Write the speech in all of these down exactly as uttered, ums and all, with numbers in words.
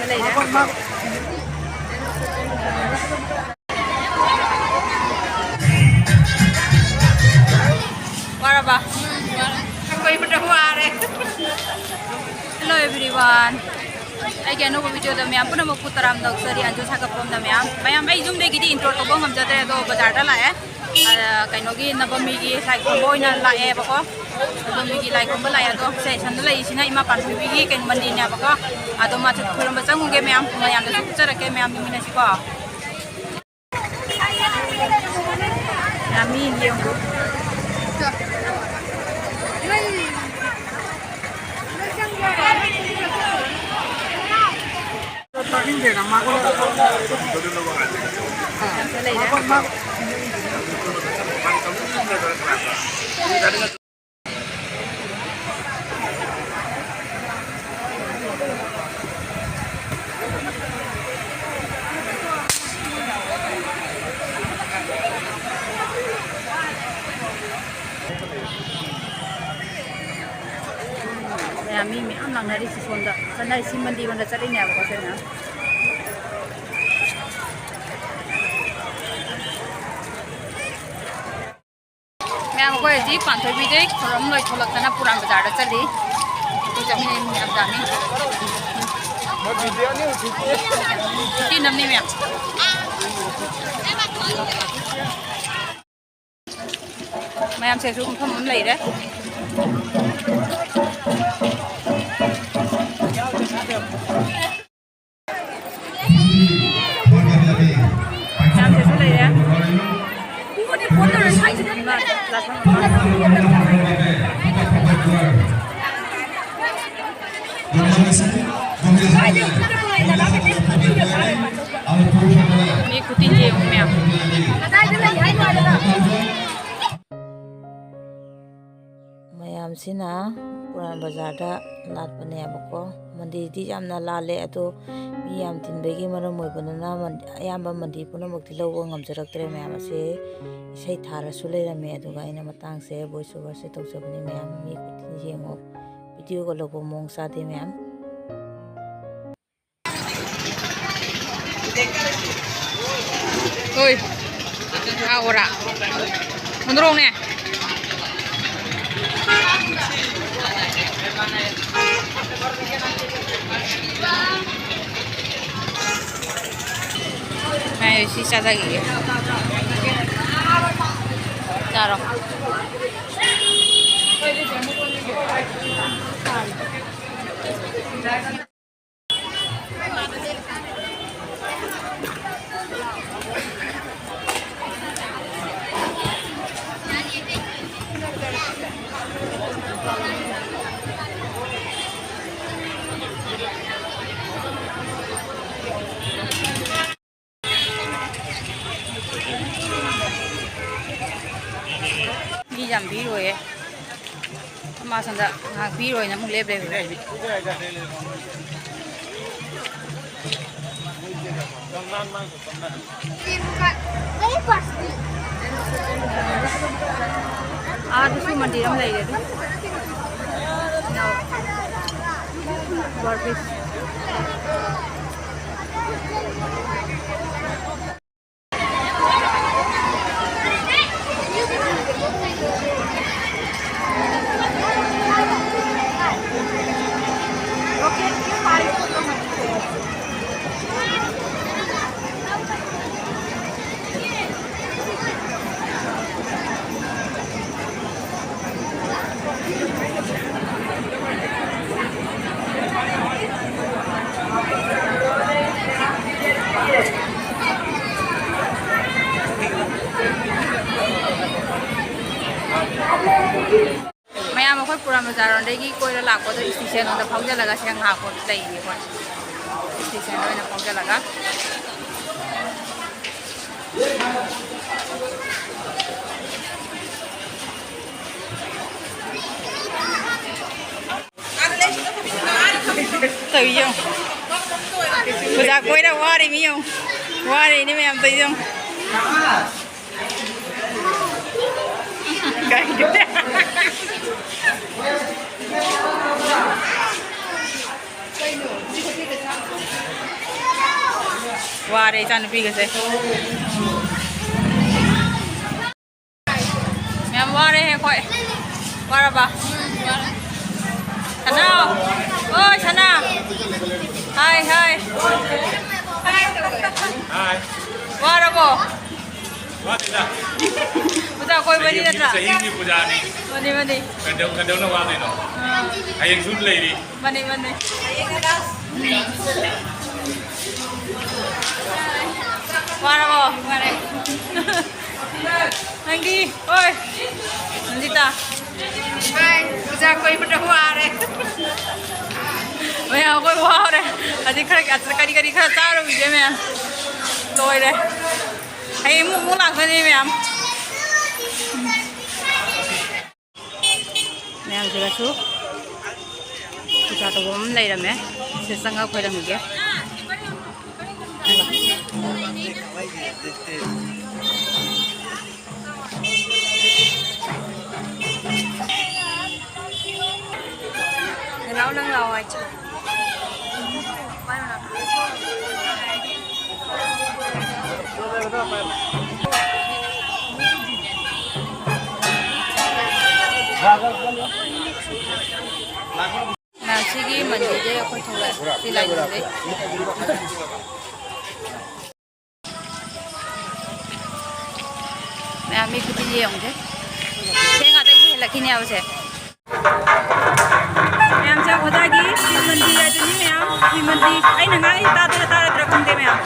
ꯂꯩꯔꯦ꯫ ꯋꯥꯔꯕ? ꯑꯩꯈꯣꯏ ꯏꯃꯨꯡꯗ ꯋꯥꯔꯦ꯫ Hello everyone, ꯑꯩꯒꯤ ꯑꯅꯧꯕ video ꯗ ꯃꯌꯥꯝ ꯄꯨꯝꯅꯃꯛꯄꯨ ꯇꯔꯥꯝꯅ ꯑꯣꯛꯆꯔꯤ꯫ ꯑꯟꯖꯨ ꯁꯥꯒꯠꯄꯝꯗ ꯃꯌꯥꯝ, ꯃꯌꯥꯝ ꯑꯩ ꯌꯨꯝꯗꯒꯤꯗꯤ intro ꯇꯧꯕ ꯉꯝꯖꯗ꯭ꯔꯦ, ꯑꯗꯣ ꯕꯖꯥꯔꯗ ꯂꯥꯛꯑꯦ꯫ ꯑ, ꯀꯩꯅꯣꯒꯤ ꯅꯕꯃꯤꯒꯤ ꯂꯥꯏ ꯈꯨꯔꯨꯝꯕ ꯑꯣꯏꯅ ꯂꯥꯛꯑꯦꯕꯀꯣ꯫ ꯅꯕꯃꯤꯒꯤ ꯂꯥꯏ ꯈꯨꯔꯨꯝꯕ ꯂꯥꯛꯑꯦ꯫ ꯑꯗꯣ ꯁꯦ ꯏꯁꯟꯗ ꯂꯩꯔꯤꯁꯤꯅ ꯏꯃꯥ ꯄꯥꯟꯊꯣꯏꯕꯤꯒꯤ ꯀꯩꯅꯣ ꯃꯟꯗꯤꯔꯅꯦꯕꯀꯣ꯫ ꯑꯗꯣ ꯃꯥꯁꯦ ꯈꯨꯔꯨꯝꯕ ꯆꯪꯉꯨꯒꯦ ꯃꯌꯥꯝ, ꯃꯌꯥꯝꯗꯁꯨ ꯎꯠꯆꯔꯛꯀꯦ ꯃꯌꯥꯝ ꯌꯦꯡꯃꯤꯟꯅꯁꯤꯀꯣ꯫ ꯌꯥꯝꯃꯤ ꯌꯦꯡꯉꯨ꯫ ꯌꯥꯝꯁꯨ ꯂꯩꯔꯦ꯫ ꯃꯌꯥꯝ ꯃꯤ ꯃꯌꯥꯝ ꯂꯥꯛꯅꯔꯤꯁꯤ ꯁꯣꯝꯗ ꯆꯠꯅꯔꯤꯁꯤ ꯃꯟꯗꯤꯔ ꯂꯣꯝꯗ ꯆꯠꯂꯤꯅꯦꯕꯀꯣ ꯁꯤꯅ꯫ ꯃꯌꯥꯝ ꯑꯩꯈꯣꯏ ꯍꯧꯖꯤꯛ ꯄꯥꯟꯊꯣꯏꯕꯤꯗꯩ ꯈꯨꯔꯨꯝ ꯂꯣꯏꯊꯣꯛꯂꯛꯇꯅ ꯄꯨꯔꯥꯟ ꯕꯖꯥꯔꯗ ꯆꯠꯂꯤ꯫ ꯑꯩꯈꯣꯏ ꯆꯠꯃꯤꯟꯅꯩ ꯃꯌꯥꯝ ꯌꯥꯝꯃꯤ꯫ ꯁꯤ ꯅꯝꯅꯤ ꯃꯌꯥꯝ꯫ ꯃꯌꯥꯝꯁꯦꯁꯨ ꯃꯐꯝ ꯑꯃ ꯂꯩꯔꯦ꯫ ꯃꯌꯥꯝꯁꯦꯁꯨ ꯂꯩꯔꯦ꯫ ꯃꯤ ꯈꯨꯇꯤꯟꯁꯦ ꯌꯦꯡꯉꯨ ꯃꯌꯥꯝ꯫ ꯃꯌꯥꯝꯁꯤꯅ ꯄꯨꯔꯥꯟ ꯕꯖꯥꯔꯗ ꯂꯥꯠꯄꯅꯦꯕꯀꯣ꯫ ꯃꯟꯗꯤꯔꯗꯤ ꯌꯥꯝꯅ ꯂꯥꯜꯂꯦ, ꯑꯗꯣ ꯃꯤ ꯌꯥꯝ ꯇꯤꯟꯕꯒꯤ ꯃꯔꯝ ꯑꯣꯏꯕꯅꯤꯅ ꯃꯟ-, ꯑꯌꯥꯝꯕ ꯃꯟꯗꯤꯔ ꯄꯨꯝꯅꯃꯛꯇꯤ ꯂꯧꯕ ꯉꯝꯖꯔꯛꯇ꯭ꯔꯦ꯫ ꯃꯌꯥꯝ ꯑꯁꯦ ꯏꯁꯩ ꯊꯥꯔꯁꯨ ꯂꯩꯔꯝꯃꯦ, ꯑꯗꯨꯒ ꯑꯩꯅ ꯃꯇꯥꯡꯁꯦ voice overꯁꯦ ꯇꯧꯖꯕꯅꯤ꯫ ꯃꯌꯥꯝ ꯃꯤ ꯈꯨꯇꯤꯟ ꯌꯦꯡꯉꯣ, videoꯒ ꯂꯧꯕ ꯃꯑꯣꯡ ꯆꯥꯗꯦ ꯃꯌꯥꯝ꯫ ꯍꯣꯏ꯫ ꯍꯥꯎꯔꯥ? ꯃꯣꯟꯗ꯭ꯔꯣꯡꯅꯦ꯫ ꯉꯥꯏ, ꯁꯤ ꯆꯥꯖꯈꯤꯒꯦ꯫ ꯆꯥꯔꯣ꯫ ꯃꯤ ꯌꯥꯝ ꯚꯤꯔ ꯑꯣꯏꯌꯦ꯫ ꯑꯃ ꯁꯣꯝꯗ ꯉꯥꯏꯍꯥꯛ ꯚꯤꯔ ꯑꯣꯏꯅ ꯑꯃꯨꯛ ꯂꯦꯞ ꯂꯩꯔꯦ꯫ ꯑꯥꯗꯁꯨ ꯃꯟꯗꯤꯔ ꯑꯃ ꯂꯩꯔꯦ ꯑꯗꯨ꯫ ꯃꯌꯥꯝ ꯑꯩꯈꯣꯏ ꯄꯨꯔꯥ ꯕꯖꯥꯔ ꯔꯣꯝꯗꯒꯤ ꯀꯣꯏꯔ ꯂꯥꯛꯄꯗꯣ ꯏꯁꯇꯦꯁꯟꯗ ꯐꯥꯎꯖꯜꯂꯒ ꯁꯤꯗ ꯉꯥꯏꯍꯥꯛ ꯂꯩꯅꯤ ꯑꯩꯈꯣꯏ꯫ ꯏꯁꯇꯦꯁꯟꯗ ꯑꯣꯏꯅ ꯐꯥꯎꯖꯜꯂꯒ꯫ ꯇꯧꯏ ꯌꯦꯡꯉꯨ꯫ ꯕꯖꯥꯔ ꯀꯣꯏꯔ ꯋꯥꯔꯤ ꯃꯤ ꯌꯦꯡꯉꯨ꯫ ꯋꯥꯔꯤꯅꯤ ꯃꯌꯥꯝ ꯇꯧꯏ ꯌꯦꯡꯉꯨ꯫ ꯋꯥꯔꯦ ꯏꯆꯥꯅꯨꯄꯤꯒꯁꯦ꯫ ꯃꯌꯥꯝ ꯋꯥꯔꯦꯍꯦ ꯑꯩꯈꯣꯏ꯫ ꯋꯥꯔꯕ? ꯁꯅꯥ! ꯑꯣꯏ ꯁꯅꯥ! ꯍꯥꯏ, ꯍꯥꯏ! ꯍꯥꯏ꯫ ꯋꯥꯔꯕꯣ? ꯋꯥꯗꯦꯗ꯫ ꯄꯨꯖꯥ ꯀꯣꯏꯕꯅꯤ ꯆꯍꯤ ꯑꯃꯒꯤ, ꯅꯠꯇ꯭ꯔꯥ? ꯆꯍꯤ ꯑꯃꯒꯤ ꯄꯨꯖꯥꯅꯤ꯫ ꯃꯥꯅꯤ, ꯃꯥꯅꯤ꯫ ꯀꯩꯗꯧ-, ꯀꯩꯗꯧꯅ ꯋꯥꯗꯣꯏꯅꯣ? ꯑꯥ꯫ ꯍꯌꯦꯡꯁꯨ ꯂꯩꯔꯤ꯫ ꯃꯥꯅꯤ, ꯃꯥꯅꯤ꯫ ꯋꯥꯔꯕꯣ? ꯋꯥꯔꯦ꯫ ꯅꯪꯗꯤ? ꯍꯣꯏ꯫ ꯅꯟꯗꯤꯇꯥ꯫ ꯍꯥꯏ, ꯄꯨꯖꯥ ꯀꯣꯏꯕꯗ ꯋꯥꯔꯦ꯫ ꯃꯌꯥꯝ ꯑꯩꯈꯣꯏ ꯋꯥꯔꯦ꯫ ꯍꯧꯖꯤꯛ ꯈꯔ ꯀꯔꯤ ꯀꯔꯤ ꯈꯔ ꯆꯥꯔꯨꯈꯤꯒꯦ ꯃꯌꯥꯝ꯫ ꯂꯣꯏꯔꯦ꯫ ꯍꯌꯦꯡ ꯑꯃꯨꯛ, ꯑꯃꯨꯛ ꯂꯥꯛꯇꯣꯏꯅꯦ ꯃꯌꯥꯝ꯫ ꯃꯌꯥꯝꯁꯤꯒꯁꯨ ꯄꯨꯖꯥ ꯇꯧꯕ ꯑꯃ ꯂꯩꯔꯝꯃꯦ꯫ ꯁꯤꯗ ꯆꯪꯉꯒ ꯈꯣꯏꯔꯝꯈꯤꯒꯦ꯫ ꯅꯅꯥꯎ ꯅꯪ ꯂꯥꯛꯑꯣ ꯍꯥꯏ ꯆꯠꯂꯣ꯫ ꯃꯌꯥꯝ ꯁꯤꯒꯤ ꯃꯟꯗꯤꯔꯗꯩ ꯑꯩꯈꯣꯏ ꯊꯣꯛꯂꯛꯑꯦ꯫ ꯁꯤ ꯂꯥꯏꯅꯤꯡꯗꯩ꯫ ꯃꯌꯥꯝ ꯃꯤ ꯈꯨꯗꯤꯡ ꯌꯦꯡꯉꯨꯁꯦ꯫ ꯊꯦꯡ ꯉꯥꯛꯇꯒꯤ ꯍꯦꯜꯂꯛꯈꯤꯅꯦꯕꯁꯦ꯫ ꯃꯌꯥꯝꯁꯦ ꯑꯣꯖꯥꯒꯤ ꯁ꯭ꯔꯤꯃꯟꯗꯤ ꯍꯥꯏꯗꯨꯅꯤ ꯃꯌꯥꯝ꯫ ꯁ꯭ꯔꯤꯃꯟꯗꯤ ꯑꯩꯅ ꯉꯥꯡꯉꯤꯁꯦ ꯇꯥꯗꯣꯏꯔꯥ ꯇꯥꯔꯣꯏꯗ꯭ꯔꯥ ꯈꯪꯗꯦ ꯃꯌꯥꯝ꯫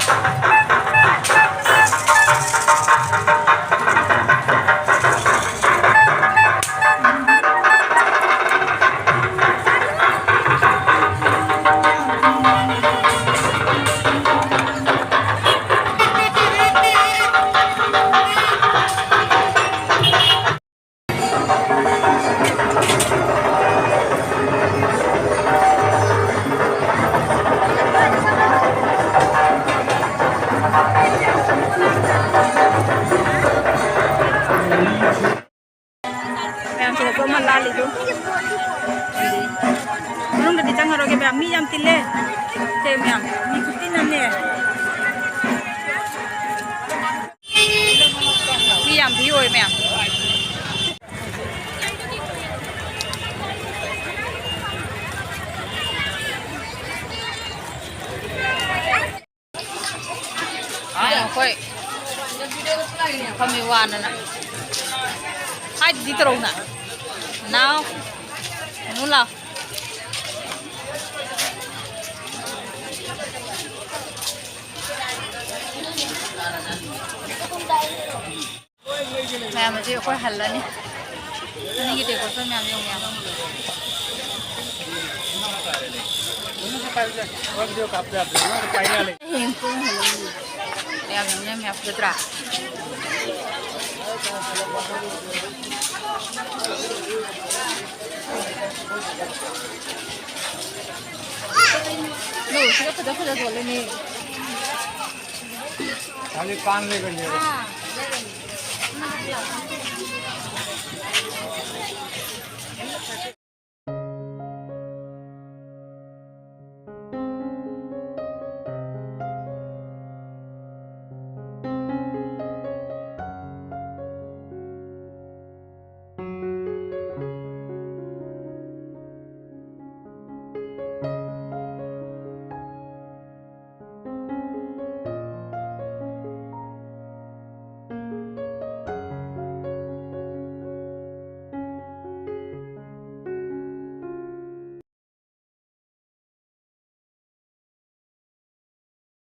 ꯃꯌꯥꯝ ꯁꯤꯗ ꯀꯣꯝꯃ ꯂꯥꯜꯂꯤꯗꯨ꯫ ꯃꯅꯨꯡꯗꯗꯤ ꯆꯪꯉꯔꯣꯏꯒꯦ ꯃꯌꯥꯝ, ꯃꯤ ꯌꯥꯝ ꯇꯤꯜꯂꯦ꯫ ꯁꯦ ꯃꯌꯥꯝ, ꯃꯤ ꯈꯨꯇꯤꯟ ꯑꯃꯅꯦ꯫ ꯐ꯭ꯔꯤ ꯑꯣꯏ ꯃꯌꯥꯝ꯫ ꯑꯩꯈꯣꯏ ꯐꯝꯃꯤ ꯋꯥꯅꯅ꯫ ꯍꯥꯏꯗꯨꯗꯤ ꯇꯧꯔꯧꯅ꯫ ꯅꯥꯎ꯫ ꯑꯃꯨꯛ ꯂꯥꯎ꯫ ꯃꯌꯥꯝ ꯑꯁꯤ ꯑꯩꯈꯣꯏ ꯍꯜꯂꯅꯤ꯫ ꯃꯅꯤꯡꯒꯤ decoration ꯃꯌꯥꯝ ꯌꯦꯡꯉꯨ, ꯃꯌꯥꯝ꯫ ꯍꯌꯦꯡ ꯄꯨꯡ ꯍꯜꯂꯅꯤ꯫ ꯃꯌꯥꯝ ꯌꯦꯡꯉꯨꯅꯦ, ꯃꯌꯥꯝ ꯐꯖꯗ꯭ꯔꯥ? ꯂꯨ, ꯁꯤꯗ ꯐꯖ ꯐꯖ ꯌꯣꯜꯂꯦꯅꯦ꯫ ꯈꯥꯂꯤ ꯄꯥꯟ ꯂꯩꯕꯅꯦꯕ꯫